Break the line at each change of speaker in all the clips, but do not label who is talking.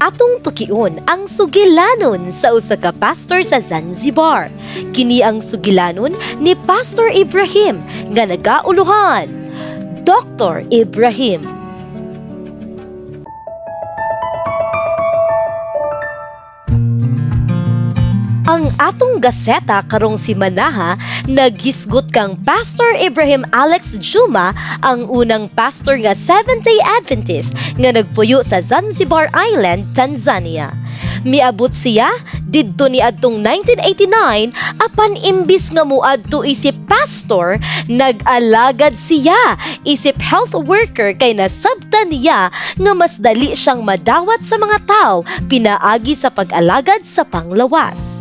Atong tukion ang sugilanon sa usa ka pastor sa Zanzibar. Kini ang sugilanon ni Pastor Ibrahim nga nagauluhan. Dr. Ibrahim. Ang atong gaseta karong simanaha naghisgot kang Pastor Ibrahim Alex Juma, ang unang pastor nga Seventh-day Adventist nga nagpuyo sa Zanzibar Island, Tanzania. Miabot siya didto niadtong 1989, apan imbis nga moadto isip pastor, nag-alagad siya isip health worker kay nasabtan niya nga mas dali siyang madawat sa mga tao pinaagi sa pag-alagad sa panglawas.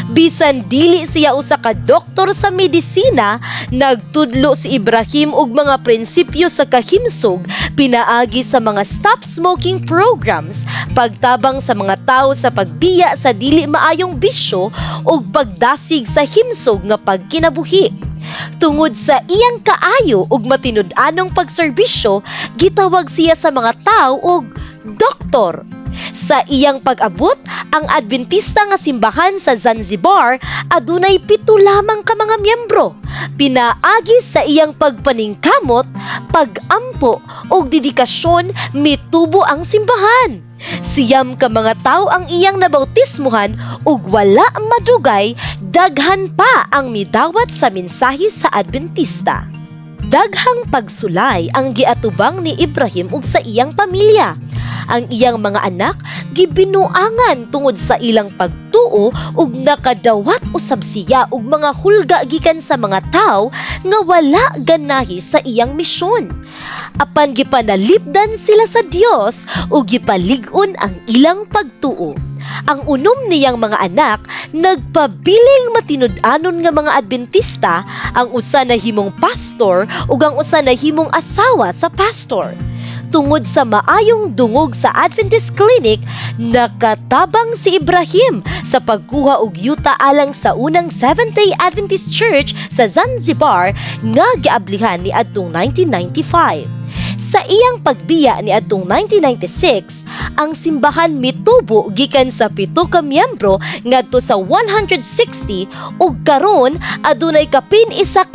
Bisan dili siya usa ka doktor sa medisina, nagtudlo si Ibrahim og mga prinsipyo sa kahimsog pinaagi sa mga stop smoking programs, pagtabang sa mga tao sa pagbiya sa dili maayong bisyo ug pagdasig sa himsog nga pagkinabuhi. Tungod sa iyang kaayo ug matinud-anong pagserbisyo, gitawag siya sa mga tao og doktor. Sa iyang pag-abot, ang Adventista nga simbahan sa Zanzibar adunay 7 lamang ka mga miyembro. Pinaagi sa iyang pagpaningkamot, pag-ampo ug dedikasyon, mitubo ang simbahan. 9 ka mga tawo ang iyang nabautismuhan ug wala madugay, daghan pa ang midawat sa mensahe sa Adventista. Daghang pagsulay ang giatubang ni Ibrahim ug sa iyang pamilya. Ang iyang mga anak gibinuangan tungod sa ilang pagtuo ug nakadawat usab siya og mga hulga gikan sa mga tawo nga wala ganahi sa iyang misyon. Apan gipanalipdan sila sa Dios ug gipalig-on ang ilang pagtuo. Ang 6 niyang mga anak nagpabiling matinud-anon nga mga Adventista, ang usa nahimong pastor ug ang usa nahimong asawa sa pastor. Tungod sa maayong dungog sa Adventist Clinic, nakatabang si Ibrahim sa pagkuha og yuta alang sa unang Seventh-day Adventist Church sa Zanzibar nga giablihan niadtong 1995. Sa iyang pagbiya niadtong 1996, ang simbahan mitubo gikan sa 7 ka miyembro ngadto sa 160 ug karon adunay kapin 1,000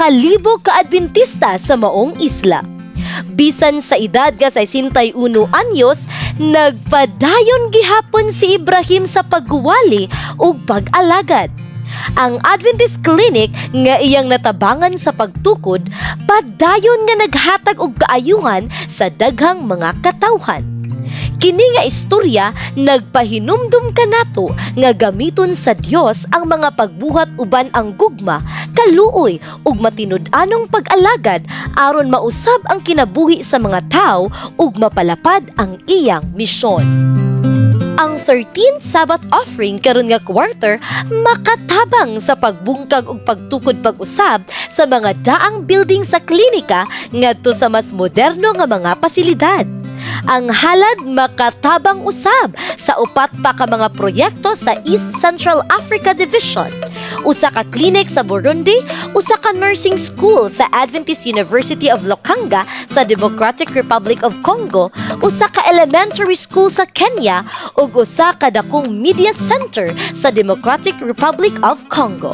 ka Adventista sa maong isla. Bisan sa edad nga 61 anyos, nagpadayon gihapon si Ibrahim sa pagguwali ug pag-alagad. Ang Adventist Clinic nga iyang natabangan sa pagtukod, padayon nga naghatag og kaayuhan sa daghang mga katawhan. Kini nga istorya nagpahinumdum kanato nga gamiton sa Dios ang mga pagbuhat uban ang gugma, kaluoy ug matinud-anong pag-alagad aron mausab ang kinabuhi sa mga tawo ug mapalapad ang iyang misyon. Ang 13th Sabbath offering karon nga quarter makatabang sa pagbungkag ug pagtukod pag-usab sa mga daang building sa klinika ngadto sa mas moderno nga mga pasilidad. Ang halad makatabang usab sa 4 pa ka mga proyekto sa East Central Africa Division. Usa ka clinic sa Burundi, usa ka nursing school sa Adventist University of Lokanga sa Democratic Republic of Congo, usa ka elementary school sa Kenya ug usa ka dakong media center sa Democratic Republic of Congo.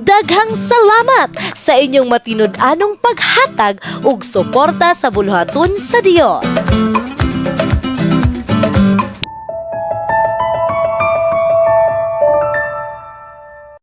Daghang salamat sa inyong matinud-anong paghatag ug suporta sa buluhaton sa Dios.